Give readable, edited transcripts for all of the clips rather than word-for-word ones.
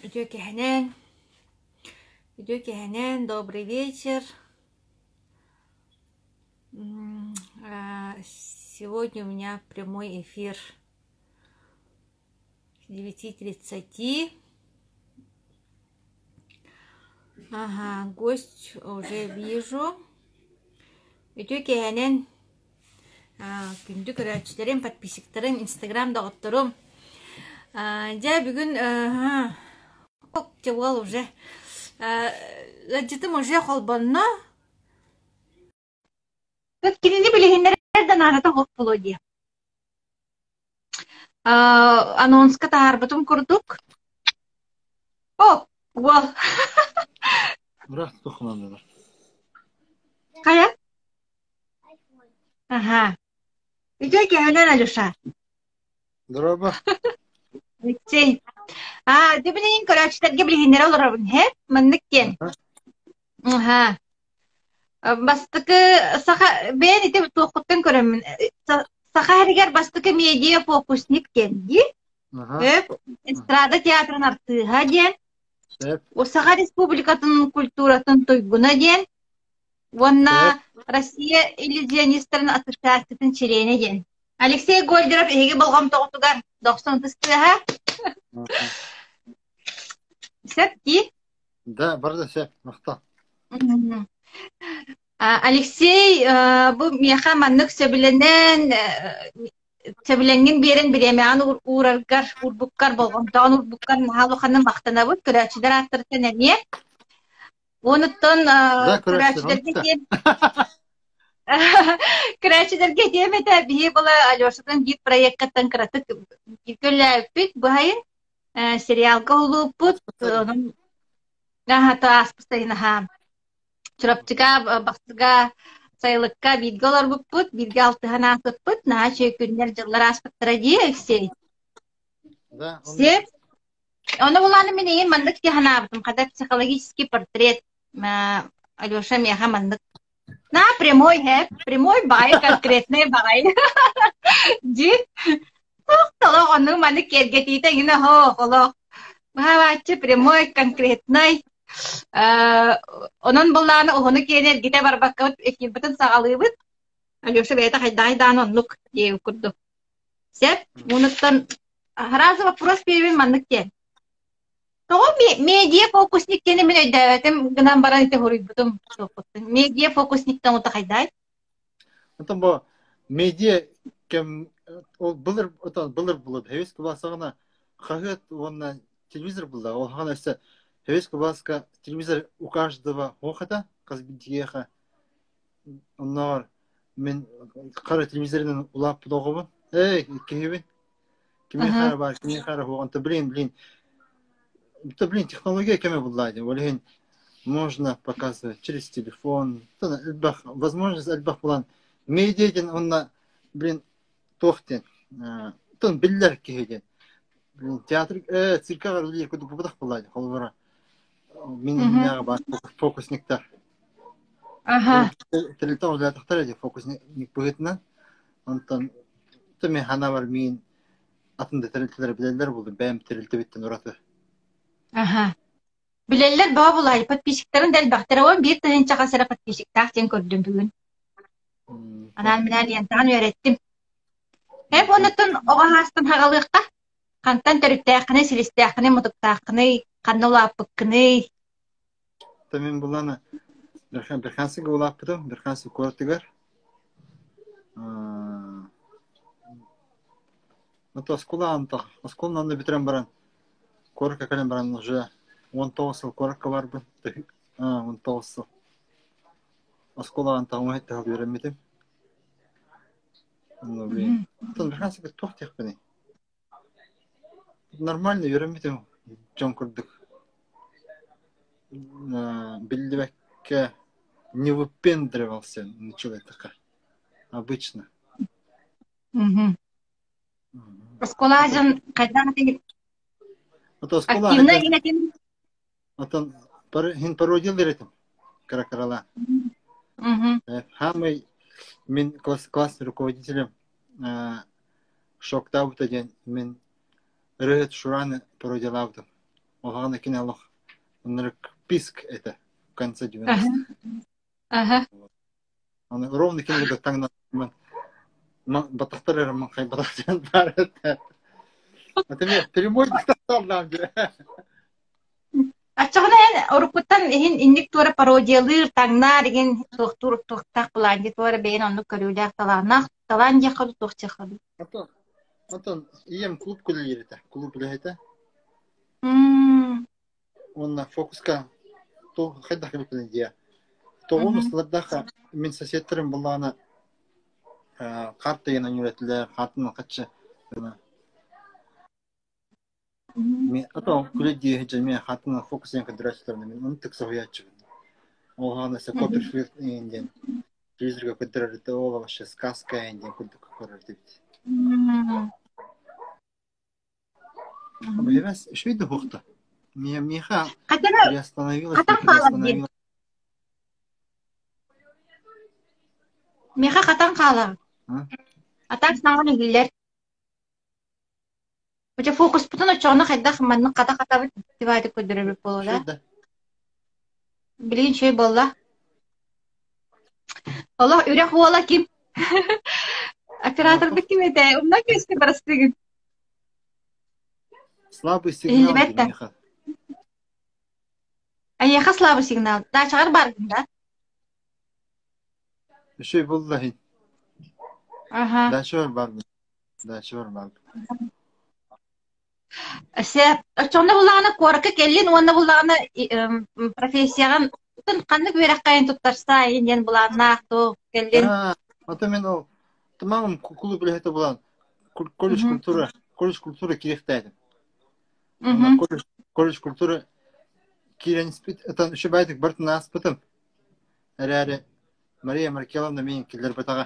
Үтүө киэһэнэн, үтүө киэһэнэн, добрый вечер. Сегодня у меня прямой эфир с 9:30. Ага, гость уже вижу. Үтүө киэһэнэн, күндү көрөөччүлэрим, подписчиктарым, инстаграм доҕотторум. Дьэ, бүгүн уол уже ыалдьытым уже холбонно. Кинини билиһиннэрэр да наадата суох буолуо дии. Анонска таһаарбытым курдук. О, уол. Ыраах тоххунаннылар. Хайа? Аха. Үтүө киэһэнэн, Алеша. Здорово. Алексей. А, ты билигин көрөөччүлэргэ билиһиннэрэ олоробун, һэ? Маннык диэн. Аха. Бастакы саха бэйэн ити туоххуттан көрөммүн саха иһигэр бастакы медиа фокусник диэн дии. Эстрада театрын артыыһа диэн. Саха Республикатын культуратын туйгуна диэн. Уонна Россия иллюзионистарын ассоциациятын чилиэнэ диэн. Алексей Гольдеров эһиги болҕомтоҕутугар дохсун ытыс тыаһа. Сөп дии? Да, бары да сөп, махтал. Алексей, бу миэхэ маннык сөбүлэнэн, сөбүлэҥҥин биэрэн бириэмэҕин уураргар, уурбуккар, болҕомтоҕун уурбуккар наһаа улаханнык махтанабыт. Көрөөччүлэр ааттарыттан эмиэ. Онуттан көрөөччүлэргэ диэн көрөөччүлэргэ диэм этэ, биһи была Алешатын биир проеккаттан кыратык көлөөппүт быһайын сериалга улууппут, онон ааспыт сайын аһаа Чурапчыга, Бахсыга, Сайылыкка бииргэ олорбуппут, бииргэ алтыһан ааспыппыт, наһаа үчүгэй күннэр-дьыллар ааспыттара дии, Алексей. Да, Сеп. Ону булааны мин эйин маннык дии санаабытым, хата психологический портрет Алеша миэхэ маннык На прямой һэ, прямой баҕайы, конкретный баҕайы дии. Туох ону маны киэргэтиитэ эҥин оһох олох. Быһаабааччы прямой, конкретный. Онон былааны уһуну киэни эргитэ барбаккабыт эфирбытын саҕалыыбыт. Алеша бэйэтэ хайдаҕай даҕаны оннук диэбит курдук. Сөп, мунуттан сразу вопрос биэрэбин маннык диэн. Тоҕо медиа фокусник диэни мин өйдөөбөтүм гынан баран ити суруйбутум суоппуттун. Медиа фокусниктан утахайдаай? Онтон бу медиа кэм ол былыр отон былыр булып Хэвис кыбаасаҕына хаһыат уонна телевизор булла. Ол хаҕана өссө Хэвис кыбааска телевизор у каждого хоох этэ, хас биирдиэхэ. Оннооҕор мин хара телевизорынан улааппыт оҕобун. Эй, киһибин. Кимиэхэ эрэ баар, кимиэхэ эрэ суох. Онто блин, блин. Это, блин, технология кэмэ булла дии. Ол иһин можно показывать через телефон. Элбэх, возможность элбэх булан. Медиа диэн онно, блин, туох диэн, тон биллэр киһи диэн. Блин, театр, циркаҕа үлэлиир курдук буолбатах буолла дии. Холобура, мин иннинээҕи баар фокусниктар. Аха. Тэрилтэ үлэлээтэхтэрэ дии фокусник быһыытынан. Онтон мин санаабар миин атын да тэрилтэлэр билэллэр буолуо бэйэм тэрилтэбиттэн ураты. Аха. Билэллэр баа булай подписчиктарын да элбэхтэрэ 11 000 хас эрэ подписчиктаах диэн көрдүм бүгүн. Анаан минээн лентаҕын үөрэттим. Эп онуттан оҕо хаастан хаҕалыахха. Хантан төрүттээххиний, силистээххиний, мутуктааххыный, ханна улааппыккыный? Та мин булана Верхансыга улааппытым, Верхансы куоратыгар. Это оскуола оскуоланы онно бүтэрэн баран куоракка кэлэн баран уже 19 сыл куоракка барбын. 19 сыл. Оскуолаҕа таһымаһыт таһыл үөрэммитим. Ну, блин. Оттон Верхансыга туох диэхпиний? Нормально үөрэммитим дьон курдук. Биллибэккэ не выпендривался ничего такая. Обычно. Оскуола дьон хайдах оскуола активно инэтин Отон хин пародиялар этим кыра-кыралаан. Хаамай мин класс руководителем шоктаабыта диэн мин ырыһыт Шураны пародиялаабытым. Ол кини олох ынырык писк этэ в конце 90-х. Аха. Аны ровно кини курдук таҥнан батахтар эрэ маҥхайбатах диэн баар этэ. Это мен прямой тахсаллаам дии. Оччоҕуна эн уруккуттан иһин инник туора пародиялыыр, таҥнаар игин туохтуур туохтаах былаан дии туора бэйэн оннук көрүүлээх талааннаах талаан диэххэ дуу туох диэххэ дуу. Антон, Антон, ийэм клуб үлэлиир этэ, клуб үлэһитэ. М. Уонна фокуска туох хайдах эбиппин диэ. Тоҕус усталардаах мин соседтарым буллаҕына карта ыйанан үөрэтилэр, картанан хаччы Ото күлэ дии сылдьан мин хатынан фокус диэн көрдөрөөччүлэринэ мин оннук соһуйааччыбын. Ол аана Копперфильд эҥин диэн телевизорга көрдөрөр этэ, ол вообще сказка эҥин диэн курдук көрөр этибит. Билимэс үчүгэй да буолта. Миэхэ Хатан приостановилась, хатан хаалар диэн. приостановилась. Миэхэ хатан хаалар. А? А так саҥан иһиллэр. Дьэ фокуспутун оччоҕуна хайдах маннык хата-хатабыт дивайдык көрдөрөрбүт буолуо да? Үчүгэй да. Билигин үчүгэй буолла. Олох үрэх уола ким? Операторбыт ким этэ? Умнан кэбистэ барастыгын. Слабый сигнал Иһиллибэт дии да. миэхэ. Эйиэхэ слабый сигнал. Даачаҕар бааргын да? Үчүгэй буолла иһин. Аха. Даачабар баарбын. Даачабар баарбын. Өссө оччоҕуна буллаҕына куоракка кэллин уонна буллаҕына профессияҕын ханнык үөрэххэ туттарсаа диэн былааннаах туох кэллин? Аа, ото мин ол тымаҕым кулууп үлэһитэ буолан колледж культура колледж культура киириэхтээтим. Уонна колледж колледж культура киирэн испит ытан үчүгэйдик барытын ааспытым. Эрээри Мария Маркеловна миигин киллэрбэтэҕэ.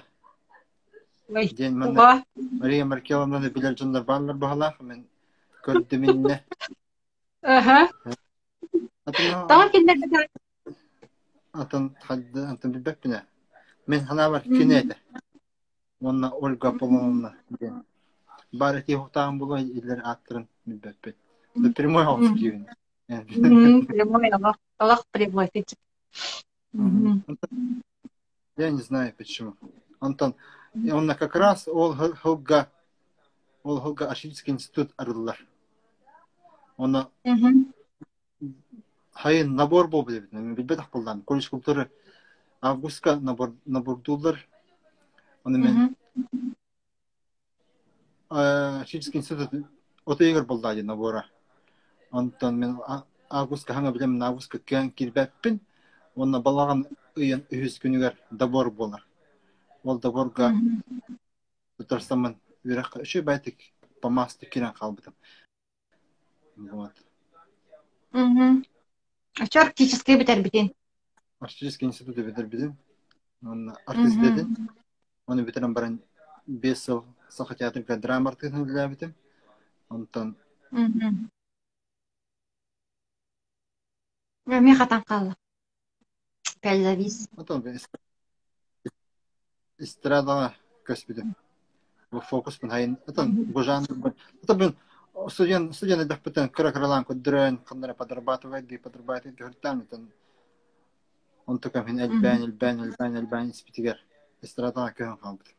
Диэн манна Мария Маркеловнаны билэр дьоннор бааллар баһылаах мин көрдүм иннэ. Аха. Тоҕо киллэрбэтэҕэ? Атын атын билбэппин ээ. Мин санаабар кини этэ. Уонна Ольга Аполлоновна диэн. Баар этии уһуктааҕым буолуо иллэр ааттарын билбэппин. Да прямой оҕус киирин. Прямой олох, олох прямой Я не знаю почему. Онтон онно как раз ол сылга ол сылга Архивский институт арыллар. Онно хайын набор буолбут эбит. Билбэтэх буоллаҕым. Колледж культуры августка набор набордууллар. Ону мен Архивский институт от ыйыгар буолла дии набора. Онтон мин августка хаҥа билэммин августка кыайан киирбэппин. Уонна балаҕан ыйын үһүс күнүгэр добор буолар. Ол доборга туттарсаммын үөрэххэ үчүгэй баайдык помастык киирэн хаалбытым. Вот. Оччо арктическай бүтэрбитин. Арктический институту бүтэрбитим. Уонна артист идэтин. Ону бүтэрэн баран 5 сыл Саха театрга драма артыыһын үлэлээбитим. Онтон Эмиэ хатан хаалла. Пеллавис. Онтон эстрадаҕа көспүтүм. Бу фокуспун хайын отон бу жанрбын отон мин студент студент эрдэхпиттэн кыра-кыралаан көрдөрөн ханна эрэ подрабатывай дии подрабатывай түһэртээн отон онтукам иһин элбээн элбээн элбээн элбээн испитигэр эстрадаҕа көһөн хаалбытым.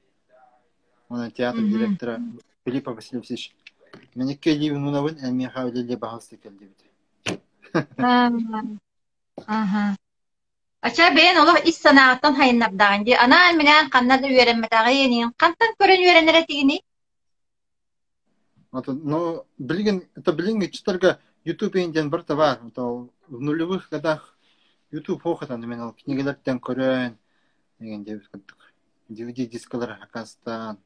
Онон театр директора Филипп Васильевич мин икки илиибин уунабын эн миэхэ үлэлиэ баһаалыста кэл диэбитэ. Аха. Ача бэйэн олох ис санааҕыттан хайыннардаҕын дии. Анаан-минээн ханна да үөрэммэтэҕин иһин хантан көрөн үөрэнэр этигиний? Вот, но билигин это билиҥҥи ыччаттарга YouTube иһин диэн барыта баар. Это в нулевых годах YouTube суох этэ мен ол кинигэлэртэн көрөн деген диэбит курдук. DVD дискалар акаастаан.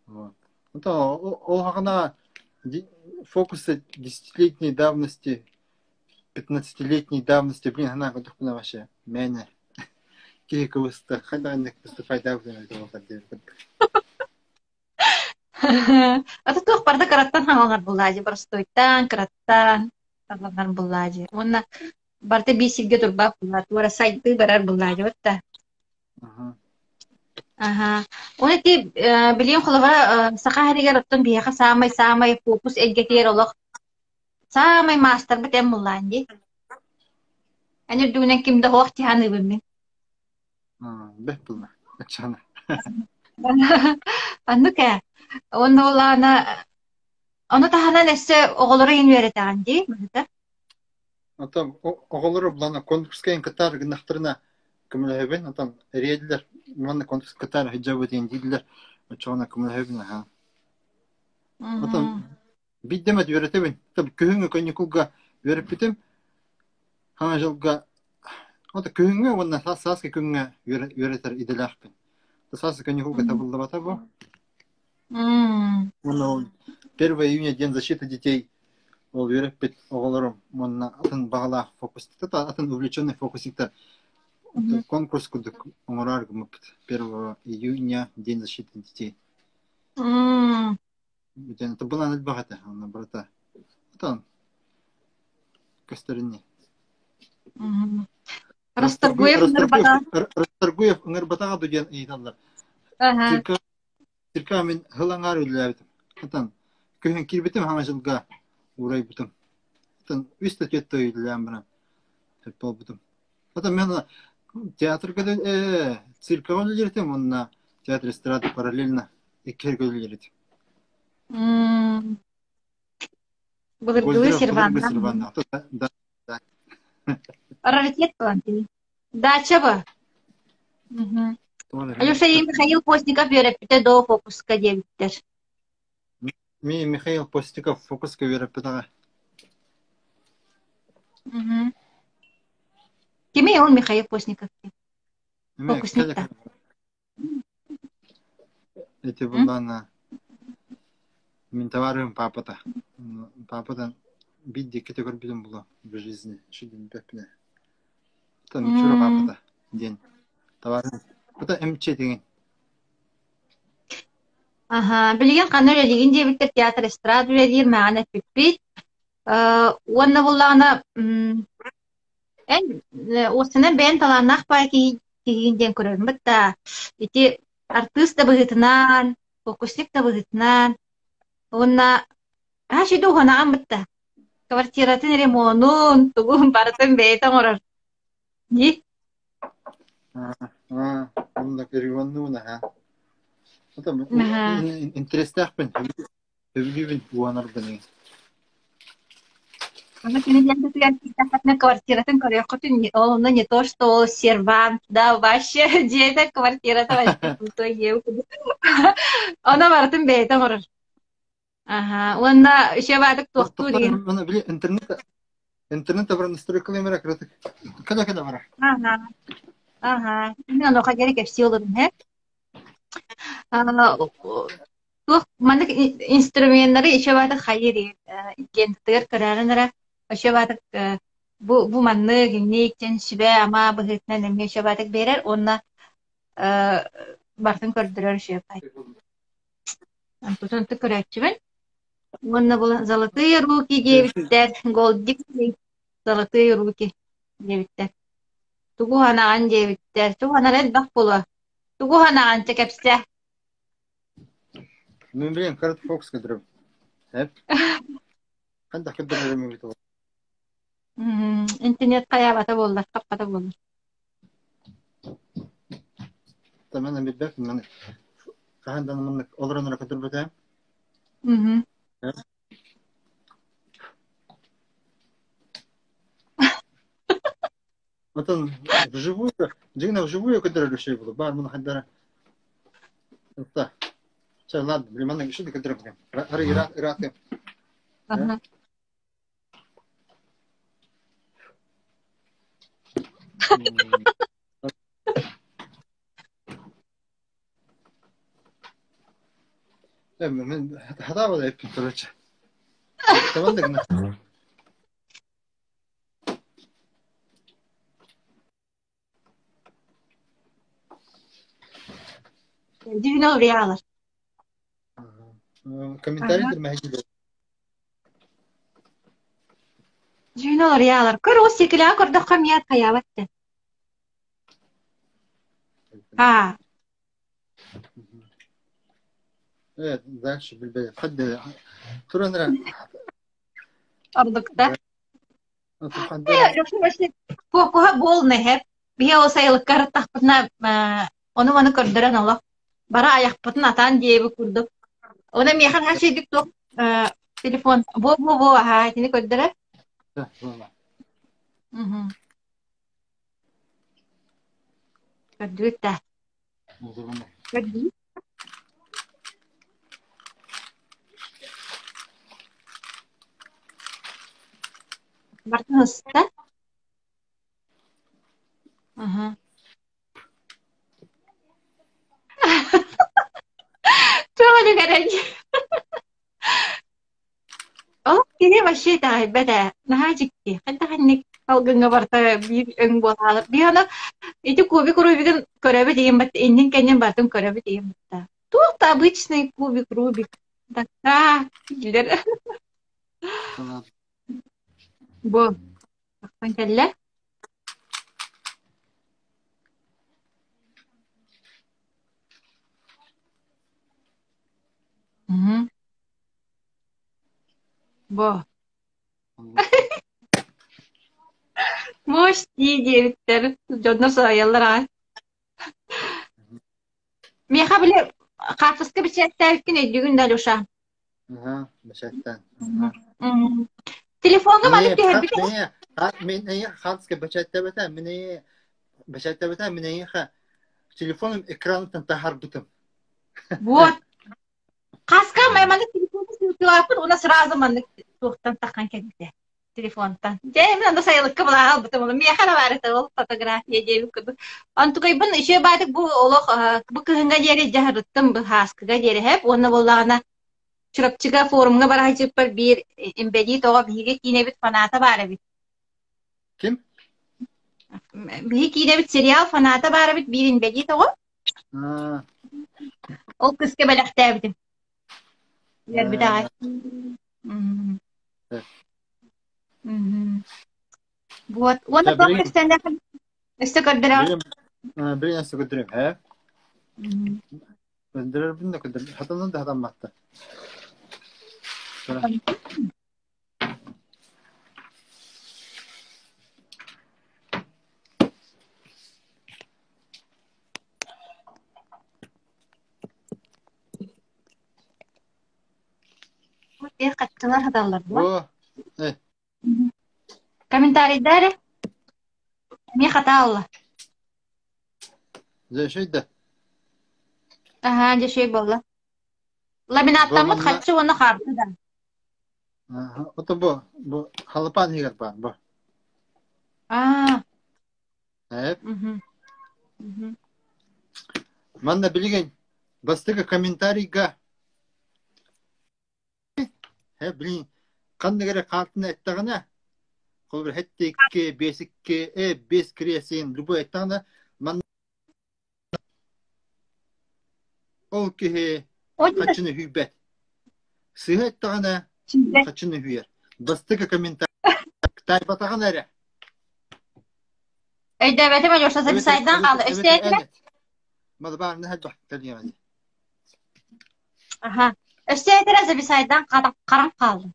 Вот. Это ол хаҕана фокусы десятилетней давности, пятнадцатилетней давности, блин, она көрдөхпүнэ вообще мээнэ киһи кыбыста хайдаҕыннык выступайдаабытын эбитэ диэбит Ата туох барда кыраттан хаҥалар буллаа дии, простойтан, кыраттан хаҥалар буллаа дии. Уонна барыта биир сиргэ турбат буллаа, туора сайдыы барар буллаа дии, вот да. Аһа. Ол ити билигин холобура саха иһигэр оттон биһиэхэ саамай-саамай фокус эйгэтигэр олох саамай маастарбыт эн буллаан дии. Эн үрдүгүнэн ким да суох дии саныыбын мин. Бэт булла. Аччана. Оннук ээ. Уонна ол аана ону таһынан өссө оҕолору иһин үөрэтэҕин дии, быһыта. Оттон оҕолору булан конкурска иһин кытаар гыннахтарына көмөлөһөбүн. Оттон эриэдилэр манна конкурска кытаар сылдьабыт диэн дииллэр. Оччоҕуна көмөлөһөбүн аһаа. Оттон биирдэ эмэ үөрэтэбин. Күһүҥҥү каникулга үөрэппитим. Хаҥа дьылга ото күһүҥҥү уонна сааскы күҥҥэ үөрэтэр идэлээхпин. Сааскы каникулга табыллыбата бу. Уонна ол 1 июня День защиты детей ол үөрэппит оҕолорум уонна атын баҕалаах фокусниктар, атын увлеченный фокусниктар конкурс курдук оҥороор гыммыппыт. 1 июня День защиты детей. Бүтэн былаан элбэх этэ, онно барыта. Отон көстөрүннэ. Расторгуев ыҥырбатаҕа. Расторгуев ыҥырбатаҕа ду диэн ыйыталлар. Цирка мин сыл аҥаар үлэлээбитим. Отон күһүн киирбитим хаҥа дьылга уурайбытым. Отон үс да түөрт үлэлээн баран сөп буолбутум. Отон мен театрга циркаҕа үлэлиир уонна театр эстрада параллельно иккиһэргэ үлэлиир этим. Былыргылыы серванна. Да, да. Раритет буолан Дача ба? Алеша Михаил Постников үөрэппитэ до фокуска диэбиттэр. Ми Михаил Постников фокуска үөрэппитэҕэ. Кимий ол Михаил Постников? Фокусник Ити буллаана мин товарым папата. Пападан биир диэки көрбүтүм була в жизни. Шүдүнбэппинэ. Там Мичура папата диэн товарым. Это МЧ деген. Аха, билигин ханна үлэлиигин диэбиттэр театр эстрада үлэлиир мэҕэн эппиппит. Уонна буллаҕына Эн уостанан бэйэн талааннаах баай киһигин диэн көрөммүт да, ити артыыс да быһыытынан, фокусник да быһыытынан уонна аһа сүдү уһанаҕын бытта. Квартиратын ремонун, тугун барытын бэйэтэ оҥорор. Дии? Онно ремоннуун аһа. Интерестэхпин. Сөбүлүүбүн уонарбын Аны кини лентатыгар киирдэххитинэ квартиратын көрүөххүтүн ол онно не то что ол сервант да вообще дьиэтэ квартирата вообще крутой дьиэ Ону барытын бэйэтэ оҥорор. Аха уонна еще баатык туохтуур игин. Били интернет интернет абара настройкалыым эрэ кыратык. Кэлэ-кэлэ бара. Аха. Аха. Мин онуоха диэри кэпсии олорун һэ. Туох маннык инструменнары еще баатык хайыыр лентатыгар көрөөрүн эрэ еще баатык бу бу маннык инник диэн сүбэ-ама быһыытынан эмиэ еще баатык биэрэр уонна барытын көрдөрөр еще Онтутун көрөөччүбүн. Уонна бу «Золотые руки» диэбиттэр, «Голдик золотые руки» диэбиттэр. Тугу ханаҕын диэбиттэр. Тугу ханара элбэх буолуо. Тугу ханаҕын чэ кэпсээ. Ну, блин, карт Фокс кыдырым. Эп. Ханда кыдырым эбит ол. Интернет хайаабата буоллар, хаппата буоллар. Таман билбэт мен хаһан да маннык олорон эрэ кыдырбатаам. Отон вживую, дьиҥнэ вживую көтөрөр үчүгэй буолуо. Баар муну хайдара. Та. Чэ, ладно, блин, манна еще көтөрөр Ары ыраатыам. Ага. Мен хатаабада эппин короче. Табан да гына. Дьүһүнэ уларыйаалар. Комментарий мэһэйдиир. Дьүһүнэ уларыйаалар. Көр ол сиэкилэҕэ көрдөххө эмиэ хайаабат этэ. Аа. Дальше билбэт. Хадда туран эрэ. Ордукта. Фокуһа буолна иһэр. Биһи ол сайылыкка ырыттахпытына ону-маны көрдөрөн олох бара айахпытын атаан диэбит курдук. Оны миэхэ наһаа туох телефон бу-бу-бу аһаа итини көрдөрөр. Көрдүгүт да. Көрдүү. Бартын ыста. Аха. Туох үлүгэрэй? Ол киһи вообще итэҕэйбэт ээ, наһаа дьикти. Хайдах инник салгыҥҥа барыта биир өҥ буолаалар. Биир аны ити кубик Рубигын көрөбүт ийэм бат иннин-кэннин барытын көрөбүт ийэм батта. Туох да обычный кубик Рубик. Такаа дииллэр. Бу тахсан кэллэ. Мгм. Бу. Муос дии диэбиттэр, дьоннор соһуйаллар аҕай. Миэхэ били хаартыска бэчээттээбиккин өйдүүгүн да, Алеша? Аха, бэчээттээн. Телефоҥҥа маннык түһэрбит Мин хаартыска бэчээттээбэтэ, мин бэчээттээбэтэ, мин эйиэхэ телефоным экраныттан таһаарбытым. Вот. Хаска маннык телефону сыытылааппыт уонна сразу маннык туохтан таххан кэлбитэ телефонтан. Дьэ, мин аны сайылыкка былааҕа ылбытым ол. Миэхэ эрэ баар этэ ол фотография диэбит курдук. Онтукайбын үчүгэй баатык бу олох бу кыһыҥҥа диэри дьаһарыттым бу һааскыга диэри һэп уонна буоллаҕына Чурапчыга форумҥа бара сылдьыппар биир имбэлиит оҕо биһиги киинэбит фаната баар эбит. Ким? Биһиги киинэбит сериал фаната баар эбит биир инбэлиит оҕо. Ол кыска бэлэхтээбитим. Үөрбүт аҕай. Вот. Уонна туох кэпсээннээх өссө көрдөрөҕүн? Билигин өссө көрдөрүм, ээ? Көрдөрөрбүн да көрдөрбүн. Хатанан да хатамматта. Хаттылар хаталлар дуо? Комментарийдар эрэ. Эмиэ хатаалла. Дьэ, да. Аһаа, дьэ, буолла. Ламинаттаммыт харчы уонна хаарты да. Ото бу, бу халапаан иһигэр баар бу. Аа. Эп. Манна билигин бастакы комментарийга Э, блин, ханнык эрэ хаартыны эттэҕинэ, холобур, хэттэ икки, биэс икки, э, биэс кириэсин, любой эттэҕинэ, манна ол киһи хаччыны үһүйбэт. Сыыһа эттэҕинэ, хаччыны үһүйэр. Бастакы комментарий таайбатаҕын эрэ. Өйдөөбөтүм, Алеша, записайдан хаалла. Өстөөтүмэ? Мадабаарны элбэх кэлиэҕэ Аха. Өссө этэрэ зависайдан харан хааллым.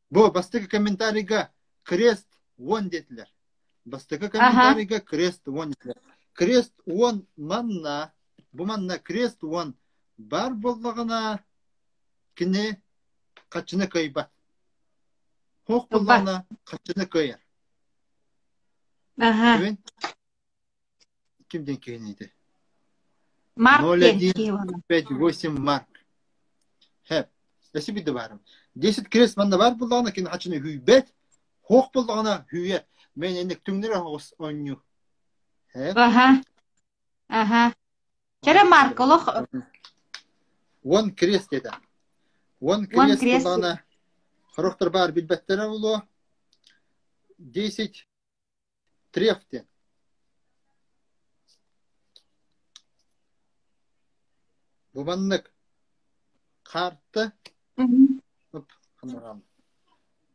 Бу бастакы комментарийга крест уон диэтилэр. Бастакы комментарийга крест уон диэтилэр. Крест уон манна, бу манна крест уон бар буоллаҕына кини хаччыны кыайбат. Хуох буоллаҕына хаччыны кыайар. Аха. Ким диэн киһиний Марк Ноль диэн один киһи буолла. пять восемь Марк. Хэп. Өссө биирдэ баарым. 10 крест манна баар буоллаҕына кини хачыны үүйбэт, хуох буоллаҕына үүйэр. Мен инник түҥнэри оҕус оонньуу. Хэп. Аха. Аха. Чэрэ Марк олох Уон крест диэтэ. Уон уон крест крест буоллаҕына сорохтор баар билбэттэрэ буолуо. 10 Треф диэн. Бу маннык хаарты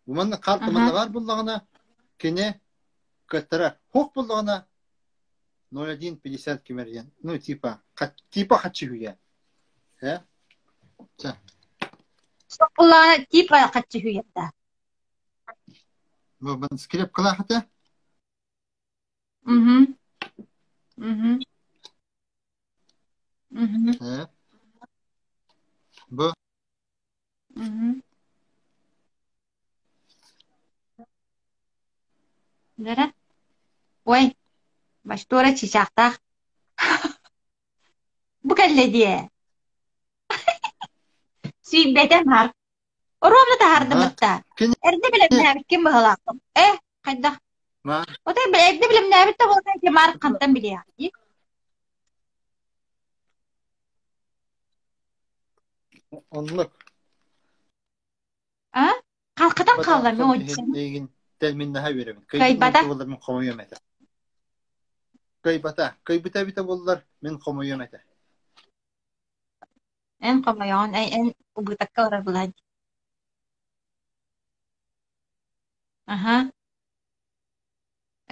Бу маннык хаарты манна баар буллаҕына кини кыаттарар. Хуох буллаҕына 0,1 50 кимэр диэн. Ну типа типа хаччы үһүйэ. Э? Чэ. Соппулаана тип хаччы хүйэрдэ. Бу скрепкалаах этэ. Мгм. Мгм. Мгм. Э. Бу Мгм. Дара. Ой, баштуора чычаахтаах. Бу кэллэ диэ. Сүүйбэтэ наар. Оруобуна таһаардым Аха. ытта. Кини Эрдэ билэмнээбиккин быһалаахпын. Э, хайдах? ма Отой эрдэ билэмнээбит да буолан ити Марк хантан билиэҕий? Оннук. А? Халкатан хаалла Бата мин иһин ойдсем. эйигин мин наһаа үөрэбин. Кыайбытын Кыайбата. эбитэ буоллар мин хомойуом этэ. Кыайбата. Кыайбыта эбитэ буоллар мин хомойуом этэ. Эн хомойоҕун, эн, эн убытакка барар былаан. Аха.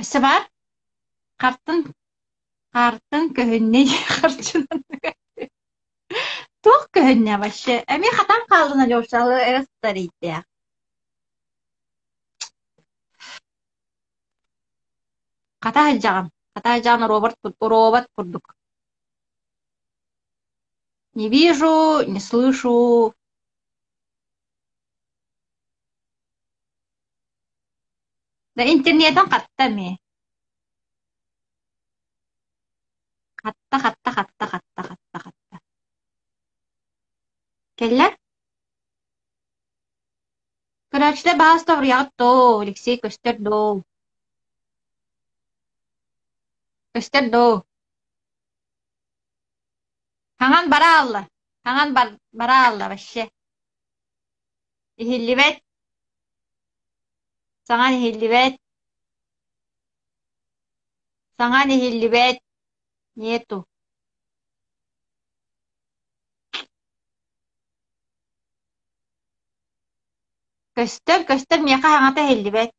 Өссө баар? Хартын, хартын көһүннэй харчынан. Туох көһүннэ вообще? Эмиэ хатан хааллын Алеша, эрэ сытар ииттээх. Хата сылдьаҕын, хата сылдьаҕын робот, робот курдук. Не вижу, не слышу. Да интернетин хатта эмиэ. Хатта, хатта, хатта, хатта, хатта, хатта. Кэллэ? Көрөөччүлэр баҕаста уруйаҕыт доо, Алексей көстөр доо. Көстөр доо. Хаҥан бара аалла, хаҥан бар бара аалла вообще. Иһиллибэт. Саҥан иһиллибэт. Саҥан иһиллибэт. Нету. Көстөр, көстөр миэхэ саҥата иһиллибэт.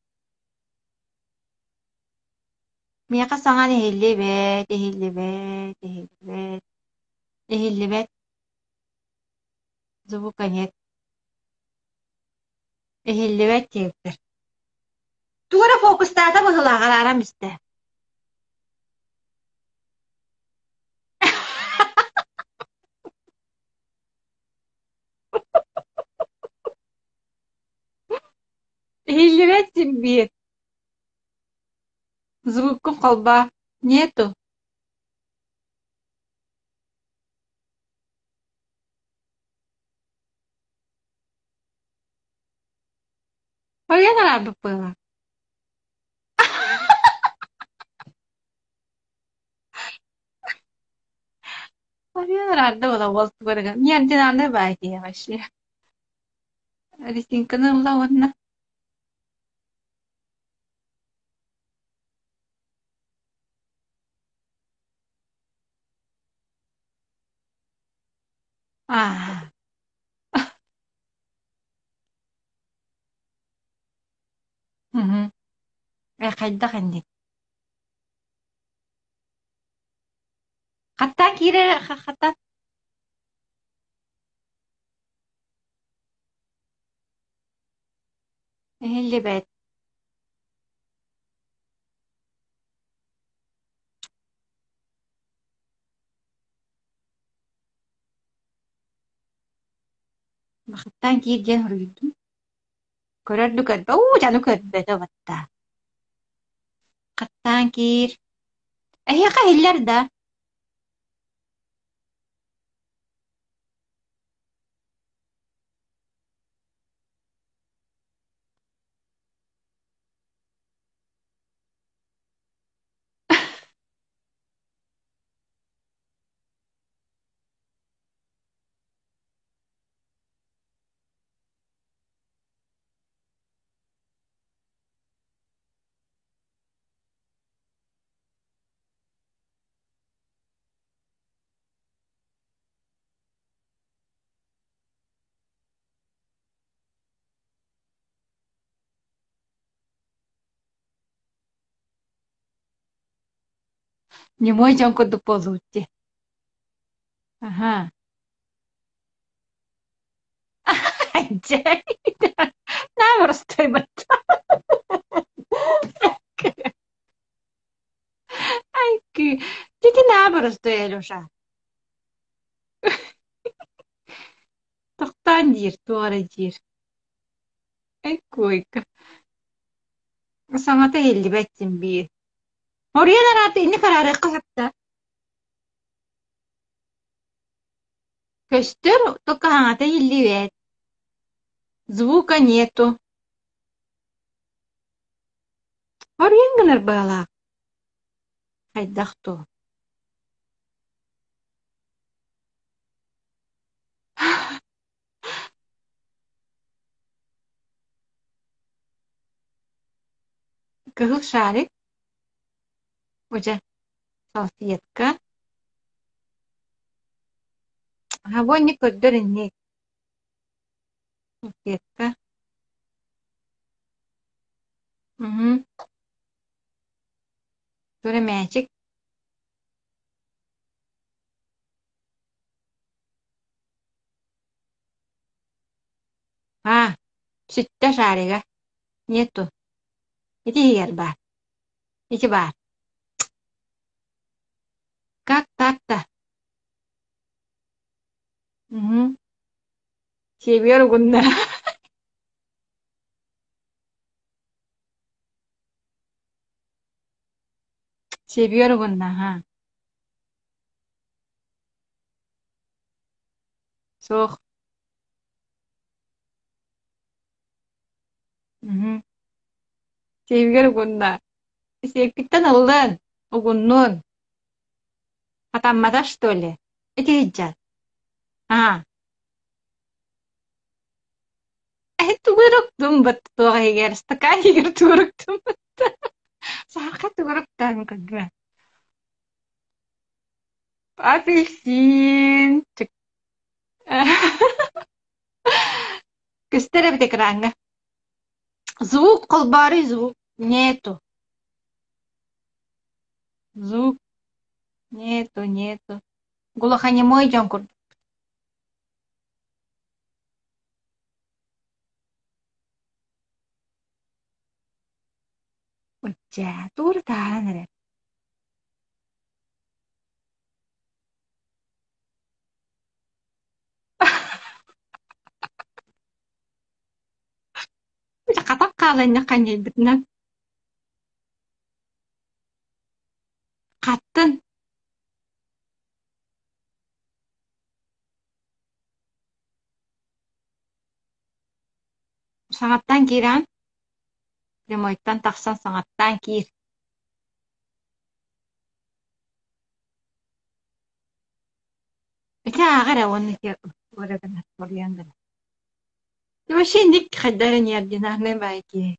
Миэхэ саҥан иһиллибэт, иһиллибэт, иһиллибэт, иһиллибэт. Звука нет. Иһиллибэт диэбиттэр. Тугу эрэ фокустаата быһыылаах арааран истэ. Иһиллибэт син биир. Звуккун холбоо. Нету. Ойон араарбыт быһыылаах. Ойон араарда буола уол тугу эрэ неординарный баай киһи вообще. Резинканы ылла уонна Аа. Мгм. Э, хайдах инник? Хаттаан киирэр хата Иһиллибэт. Бахыттаан киир диэн суруйдум. Көрөр да көрбө, уу дьэ аны көрбөтө батта. Хаттаан киир. Эһиэхэ иһиллэр да? Немой дьон курдук буоллубут дии. Аһаа. Дьэ, наоборот стоимость. Ай, Дити наоборот Алеша. Тохтоон диир, туох эрэ диир. Ай, койка. Саҥата иһиллибэт син биир. Оруйан араата инник араарыахха сөп да. Көстөр, только саҥата иһиллибэт. Звука нету. Оруйан гынар быһалаах. Хайдах дуо? Кыһыл шарик, уже салфетка. Огонь көрдөр инник. Салфетка. Угу. Тура мээчик. А, сүттэ шарига. Нету. Ити иһигэр баар. Ити баар. Как так-то? Угу. Сиэбигэр угунна. Сиэбигэр угунна, аһаа. Суох. Мгм. Сиэбигэр угунна. Сиэпкиттэн ыллын, угуннун. Хатаммата что ли? Ити сылдьар. Аа. Тугу эрэ уктум туох иһигэр, стакан иһигэр тугу эрэ уктум Саха тугу эрэ уктаан көрдүө. Апельсин. Көстөр эбит экраҥҥа. Звук холбооруй звук нету. Звук нету, нету. Глухонемой дьон курдук. Ыччаа, туора тааһан эрэр. Хатан хаалан ханньайбытынан Хаттын Саҥаттан киирэҕин, прямойтан тахсан саҥаттаан киир Ити ааҕа эрэ уонна ити эрэ гынар, соруйан гынар. Ты вообще инник хайдах эрэ неординарнай баайы киһи.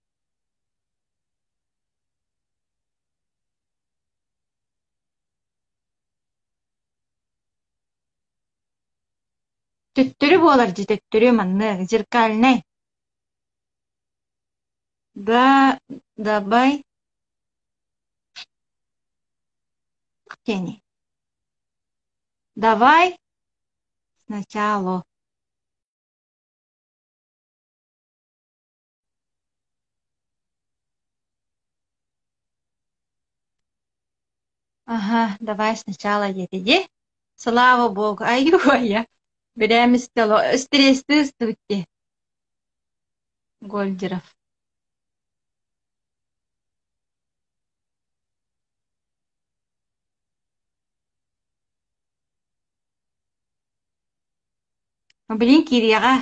Төттөрү буолар дии, төттөрү маннык, зеркальнай. Да, давай. Тени. Давай сначала. Ага, давай сначала диэтэ дии. Слава богу, айуу-айа. Бирээмистэ стресстыы ыстыбыт дии. Гольдеров. Билин киириэҕэ.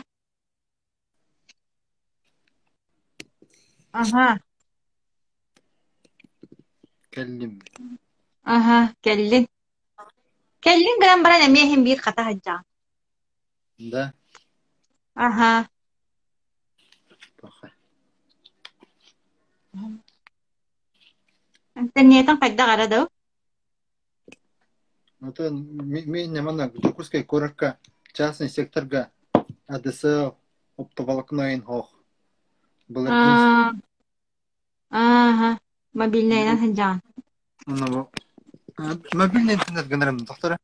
Аһа. Кэллим. Аһа, кэллин. Кэллин гынан баран эмиэ иһин биир хата сылдьаҕын. Да. Аһа. Паха. Интернетин хайдах эрэ дуу? Оттон мин манна Дьокуускай куоракка частный секторга АДСЛ оптоволокно ох былыргын Аа, ааха, мобильнайынан сылдьаҕын. Мобильный интернет гынарым тохтора.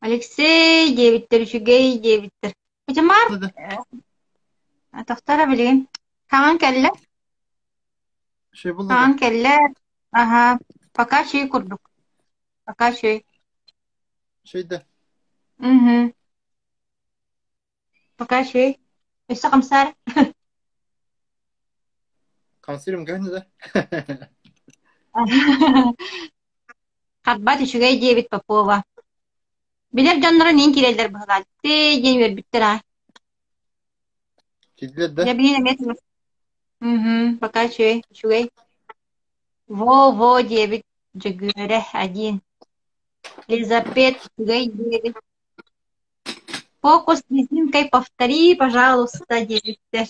Алексей диэбиттэр, үчүгэй диэбиттэр. Ычымаар, тохтор билигин. Хаҥан кэллэ? Хаҥан кэллэ. Аһа, пока чүй курдук. Пока чүй. Чүйдэ. Угу. Пока чүй. Өссө хамсаар. Хамсыырым көһүннэ да? Харбат үчүгэй диэбит Попова. Билэр дьонноро мин киирэллэр быһылаан. Тээ диэн үөрбүттэр аа. Киирдилэр да? Дьэ билигин эмиэ Мгм, пока үчүгэй, үчүгэй. Во-во диэбит Дьөгүөрэ один. Лизапет үчүгэй диэбит. Фокус с резинкой повтори, пожалуйста, диэбиттэр.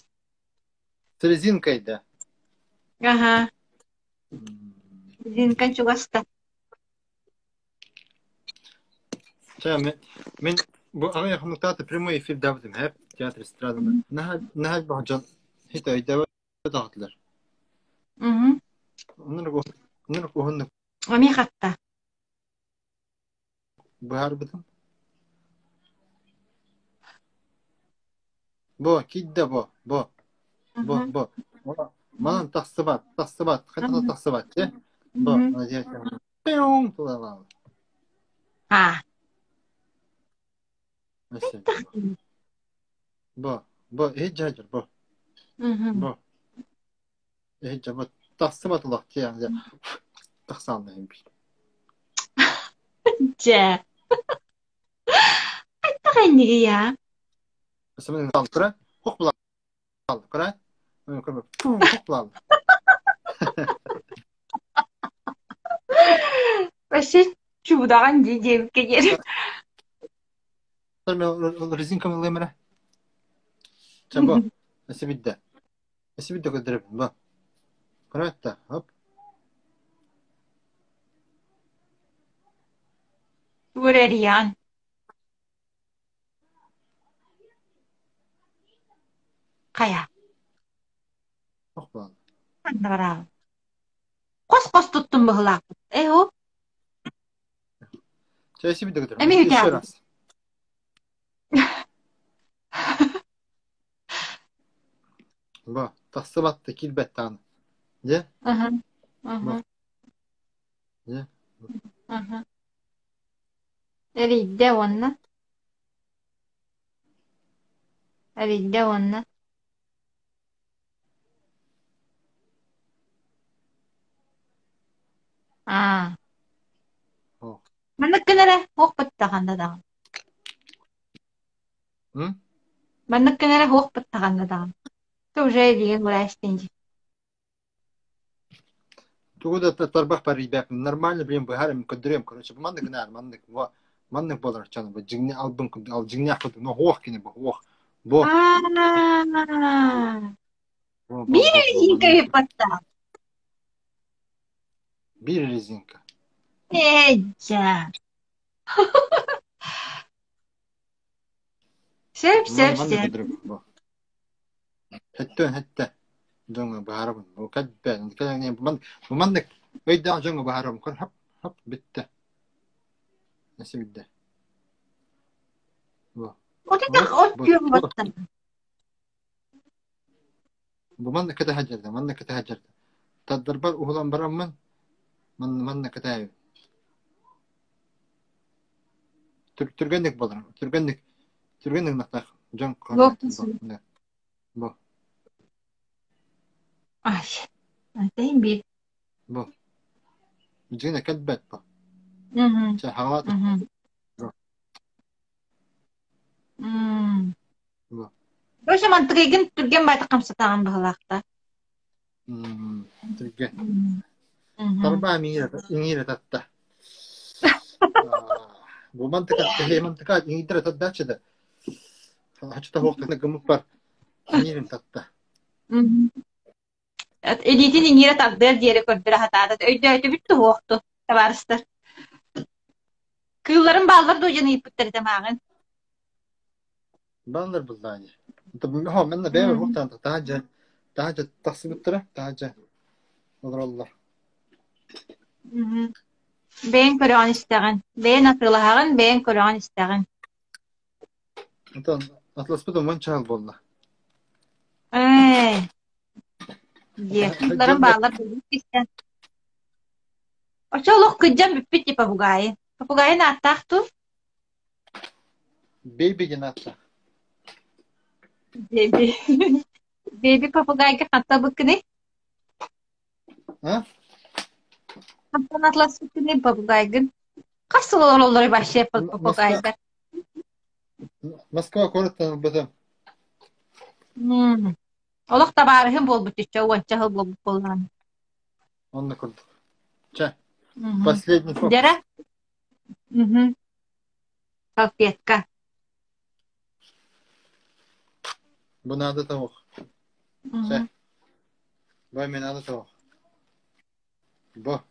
С резинкой да? Ага. Резинкаҥ чугаста. Чэ, мин бу аҕыйах хонуктаата прямой эфир даабытым һэп театр эстраданы. Наһаа наһаа элбэх дьон хит өйдөөбөт аҕатылар. Оннук уһуннук Эмиэ хатта. Быһаарбытым. Бу киирдэ бу, бу, бу, бу. Манан тахсыбат, тахсыбат, хайдах да тахсыбат дьэ. Бу, пиу тулалаал. А. Бу, бу, иһит дьэ бу. Бу. Иһит дьэ бу тахсыбат улах тиэҕэ дьэ тахсаалла Дьэ. Хайдах иннигий аа? Вообще чудаҕан дии диэбиккэ диэри. Резинка ылыам эрэ. Чэ бу, өссө бидде. Өссө бидде көрдөрөбүн бу. Көрөөт да, хоп. Тугу эрэ эрийэҕин? Хайа? Ох буолла. Ханна бараҕын? Хос-хос туттум быһыылаахпыт. Ээ ол Чэ, өссө бидде көрдөрөбүн. Эмиэ Еще үтэҕин. раз. Бу, тахсыбат да киирбэт даҕаны. Дьэ? Аһа, Бу. аһа, Дьэ. аһа. Эрийдэ уонна эрийдэ уонна Аа. О. Маннык гын эрэ, туох баттаҕанна даҕаны. М? Маннык гын эрэ туох баттаҕанна даҕаны. Ты уже илиигин урайстын дии. Тугу да тарбах парыйбаппын. Нормально, блин, быһаарым, көрдөрүөм. Короче, бу маннык гынаар, маннык, во, маннык буолар чаны, бу дьиҥне албын курдук, ал дьиҥнээх курдук, но хуох кини бу, хуох. Бу, Аа. бу, бу, Биир бу, бу, резинка маннык. ыыппаттаах. Биир резинка. Ээ, дьэ. Сөп, Ман сөп, маннык сөп. көрдөрөбүн, бу. Хэттэн хэттэ. Дьоҥҥо быһаарабын. Бу кэлбэ. Бу маннык өйдөөх дьоҥҥо быһаарабын. Көр, хоп, хоп, бүттэ. Өссө бүттэ. Бу. Вот это Оп, от бу, күөх бу. баттан. Бу маннык кэтэһэ дьэрдэ, маннык кэтэһэ дьэрдэ. Тардарбар уһулан бараммын, манна кэтэһэбин. Түргэнник буолар, түргэнник, түргэнник гынахтаах дьон Локтун бу, Ай, тэйин биир. бу. Дьиҥэ кэлбэт бу. Мгм. Чэ, хаҥалаат Мгм. бу. М. Бу. Короче, мантыгыйгын түргэн байтах хамсатаҕын быһылаахта. Түргэн. Мгм. Тарбаа иҥиирэ татта. Бу мантыка, мантыка иҥиирдэрэ таддааччы да. Хачыта хуохтана гыммыппар иҥиирин татта. Мгм. Илиитин иҥиирэ тардыар диэри көрдөрө сатаата. Өйдөөтүбүт туһуохту, табаарыстар. Кыылларым бааллар дуо диэн ыйыппыттар этэ мааҕын. Бааллар буллаани. Хо, манна бэйэм уһуктаан таһаадьа таһаадьа тахсыбыттара, таһаадьа олороллор. Мгм. Бэйэҥ көрөҕүн истэҕин, бэйэҥ атыылаһаҕын, бэйэҥ көрөҕүн истэҕин. Онтон атласпыт уон чаал буолла. Ээ, диэхтэрин бааллар истэн. Оччо олох кыдьан бүппүт дии попугайы. Попугайын ааттаах дуу? Бэйби диэн ааттаах. Бэйби. Бэйби попугайга хантан быккыный? А? Хантан атласпыккыный попугайгын? Хас сыл олороллорой вообще попугайдар? Москва куораттан ылбытым. Олох табаарыһым буолбут үччэ уонча сыл буолбут буоллаҕына. Онно курдук. Чэ, последний фокус. Дьэрэ? Салфетка. Бу надо того. Чэ. Бу эмиэ надо того. Бу.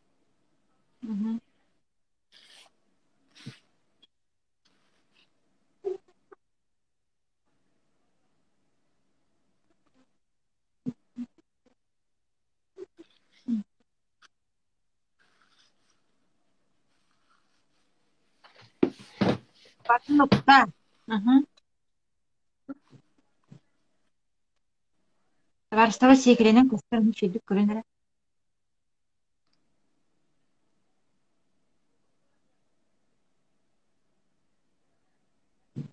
Нукта. Табаарыстаба сиэкилэнэн көстөр үчүгэйдик көрөн эрэ.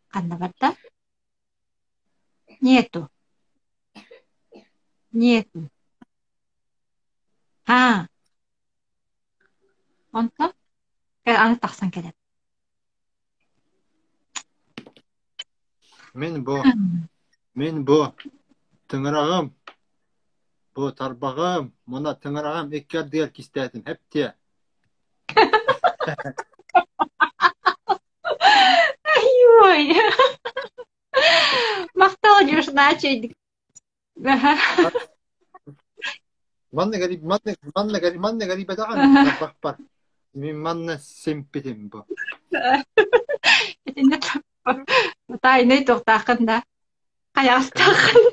Ханна барда? Нету. Нету. Аа. Онтон аны тахсан кэлэр. Мин бу, мин бу тыҥыраҕым, бу тарбаҕым, муна тыҥыраҕым икки ардыгар кистээтим, эптиэ. Ой! Махтал, Дюшначик. Манна гариб, манна, манна гариб, манна гарибатаҕын тарбахпар. Мин манна симпитим бу. Итиннэ тайный туохтааххын да хайаастааххын.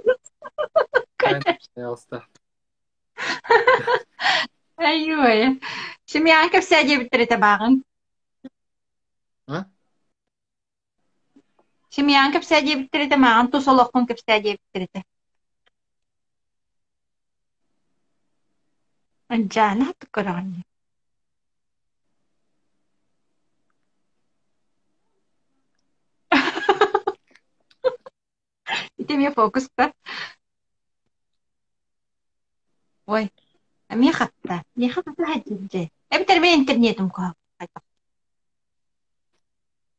Хайаастаах. Айой. Семьяҕа кэпсээ диэбиттэр этэ бааҕыҥ. А? Семьяҕын кэпсээ диэбиттэр этэ, мааҕын тус олоххун кэпсээ диэбиттэр этэ. Ынчааны хатык көрөҕүн дии. Ити эмиэ фокус да? Ой, эмиэ хатта. Миэхэ хата сылдьар. Эбэтэр мин интернетим куһаҕан.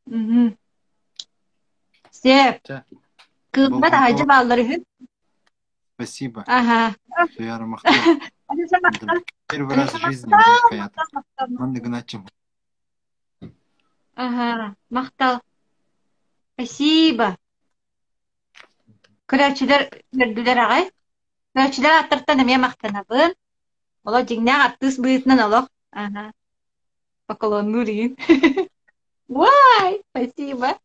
Мгм. Сөп. Чэ, Кыыллар таһырдьа болҕомтоҕор бааллар үһү. спасибо. Аһа. Туйаара махтал. Алиса махтал. Первый раз Алиса в жизни махтал, мин хаятым. махтал, махтал. Манна гыначчым. Аһа, махтал. Спасибо. Көрөөччүлэр үөрдүлэр аҕай. Көрөөччүлэр ааттартан эмиэ махтанабын. Олох дьиҥнээх артыыс быһыытынан олох аһа, поклоннуур игин. Уай, спасибо.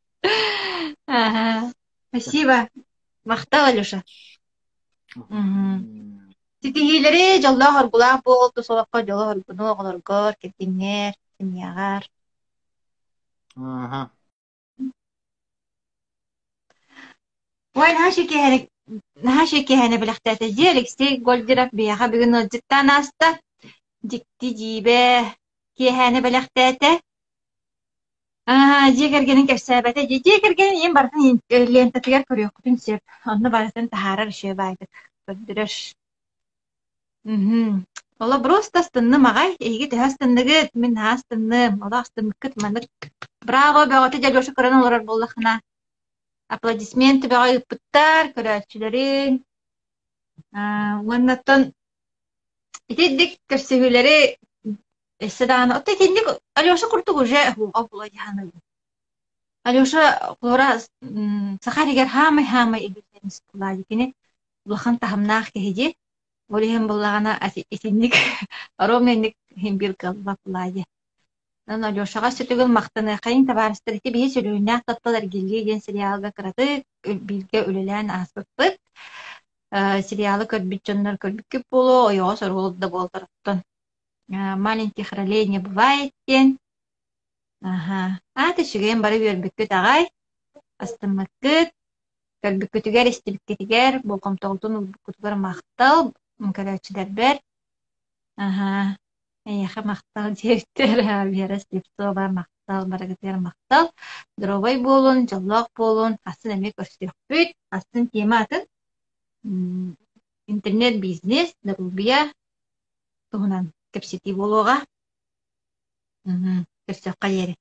Ага, спасибо. Махтал, Алеша. Мгм. Ситиһиилэри дьоллоох-оргулаах буол, тус олоххо дьолу-соргуну оҕолоргор, кэргэҥҥэр, семьяҕар. Аха. Ой, наһаа киэһэни наһаа киэһэни бэлэхтээтэ дии Алексей Гольдеров биһиэхэ бүгүн ыалдьыттаан ааста. Дьикти дьиибэ киэһэни бэлэхтээтэ. Аа, дьиэ кэргэнин кэпсээбэтэ дии. Дьиэ кэргэнин ийэм барытын лентатыгар көрүөххүтүн сөп. Онно барытын таһаарар үчүгэй баайдык көрдөрөр. Мгм. Оло просто астынным аҕай. Эһиги төһө астынныгыт? Мин наһаа астынным. Оло астыммыккыт маннык браво бөҕөтө дьэ Алеша көрөн олорор буоллаххына аплодисмент бөҕө ыыппыттар көрөөччүлэриҥ. Аа, уоннаттан итинник көрсүһүүлэри өссө даҕаны оттон итинник Алеша курдук уже уһуоҕа була дьаһанабын. Алеша холобура саха иһигэр хаамай-хаамай иллюзионист буолаа дии. Кини улахан таһымнаах киһи дии. Ол иһин буоллаҕына итинник ровно инник иһин биир кыаллыбат буолаа дии. Онон Алешаҕа өссө төгүл махтаныаххайыҥ табаарыстар ити биһи сүлүүннээх таптал эргиллиэ диэн сериалга кыратык бииргэ үлэлээн ааспыппыт. Сериалы көрбүт дьоннор көрбүккүт буолуо, ойоҕос оруол да буоллар оттон. Маленьких ролей не бывает диэн. Аһа. Аата үчүгэйин бары үөрбүккүт аҕай, астыммыккыт, көрбүккүтүгэр, истибиккитигэр, болҕомтоҕутун уурбуккутугар махтал көрөөччүлэрбэр. Аһа. Эйиэхэ махтал диэбиттэр Вера Слепцова махтал, барыгытыгар махтал. Здоровай буолун, дьоллоох буолун, астын эмиэ көрсүөхпүт, астын тема атын. Интернет-бизнес, доруобуйа туһунан кэпсэтии буолуоҕа. Көрсүөххэ диэри.